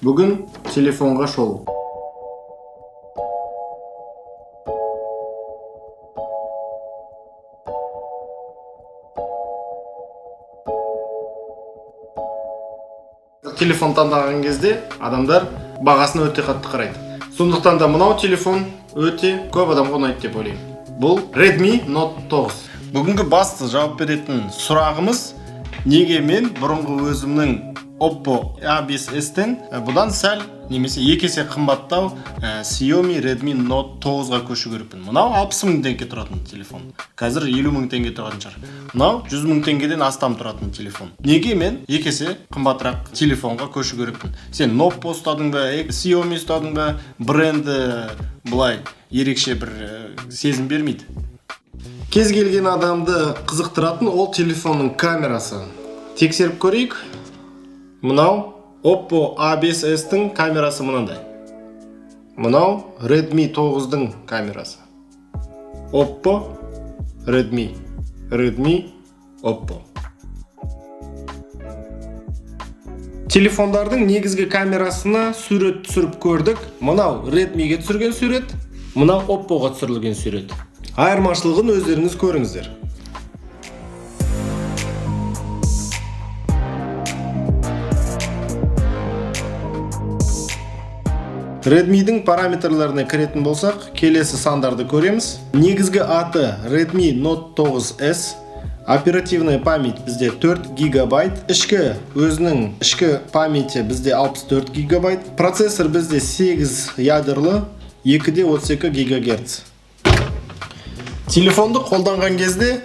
Бүгін телефонға шолу. Телефон таңдаған кезде адамдар бағасына өте қатты қарайды. Сондықтан да мынау телефон өте көп адамға ұнайды деп ойлаймын. Бұл Redmi Note 9. Бүгінгі басты жауап беретін сұрағымыз: неге мен бұрынғы өзімнің Oppo A5s-тен бұдан сәл немесе екі есе қымбаттау Xiaomi Redmi Note 9-ға көшу керекпін? Мынау 60 мың теңге тұратын телефон. Қазір 50 мың теңге тұратын шығар. Мынау 100 мың теңгеден астам тұратын телефон. Неге мен екі есе қымбатырақ телефонға көшу керекпін? Сен Oppo ұстадың ба, Xiaomi ұстадың ба, бренді былай ерекше бір сезім бермейді. Кез келген адамды қызықтыратын ол телефонның камерасы. Тексеріп көрейік. Мынау Oppo A5s-тің камерасы мынандай. Мынау Redmi 9-дың камерасы. Oppo, Redmi, Redmi, Oppo. Телефондардың негізгі камерасына сурет түсіріп көрдік. Мынау Redmi'ге түсірген сурет, мынау Oppo'ға түсірілген сурет. Айырмашылығын өздеріңіз көріңіздер. Redmi'дің параметрлеріне кіретін болсақ, келесі сандарды көреміз. Негізгі аты Redmi Note 9S. Оперативная память бізде 4 гигабайт. Ішкі өзінің ішкі памяти бізде 64 гигабайт. Процессор бізде 8 ядерлы, 2,32 гигагерц. Телефонды қолданған кезде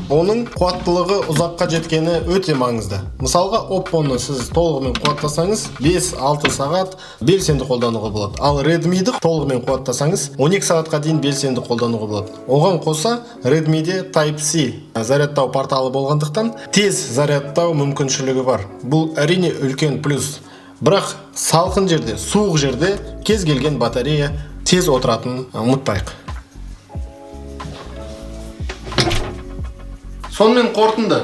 оның қуаттылығы ұзаққа жеткені өте маңызды. Мысалға, Oppo-ны сіз толығымен қуаттасаңыз, 5-6 сағат белсенді қолдануға болады. Ал Redmi-ді толығымен қуаттасаңыз, 12 сағатқа дейін белсенді қолдануға болады. Оған қоса Redmi-де Type-C зарядтау порталы болғандықтан, тез зарядтау мүмкіншілігі бар. Бұл, әрине, үлкен плюс. Бірақ салқын жерде, суық жерде кез келген батарея тез отыратынын ұмытпайық. Сонымен, қорытынды.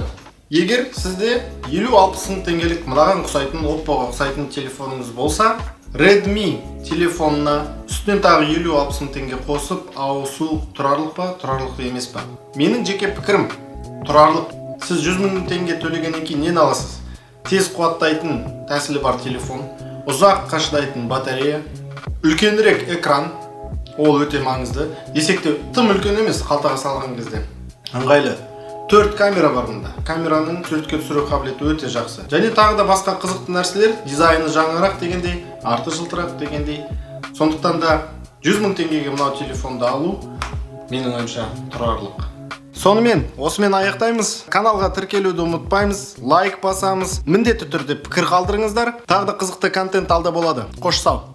Егер сізде 50-60 мың теңгелік мынаған ұқсайтын, Oppo-ға ұқсайтын телефоныңыз болса, Redmi телефонына үстінен тағы 50-60 мың теңге қосып ауысу тұрарлық па, тұрарлық емес па? Менің жеке пікірім: тұрарлық. Сіз 100 мың теңге төлегеннен кейін нені аласыз? Тез қуаттайтын тәсілі бар телефон, ұзаққа шыдайтын батарея, үлкенірек экран, ол өте маңызды. Десек те, тым үлкен емес, қалтаға салған кезде ыңғайлы. Төрт камера бар мұнда. Камераның суретке түсіру қабілеті өте жақсы. Және тағы да басқа қызықты нәрселер, дизайны жаңарақ дегендей, арты жылтырақ дегендей. Сондықтан да 100 мың теңгеге мынау телефонды алу, менің ойымша, тұрарлық. Сонымен, осымен аяқтаймыз. Каналға тіркелуді ұмытпаймыз, лайк басамыз, міндетті түрде пікір қалдырыңыздар. Тағы да қызықты контент алда болады. Қош сау.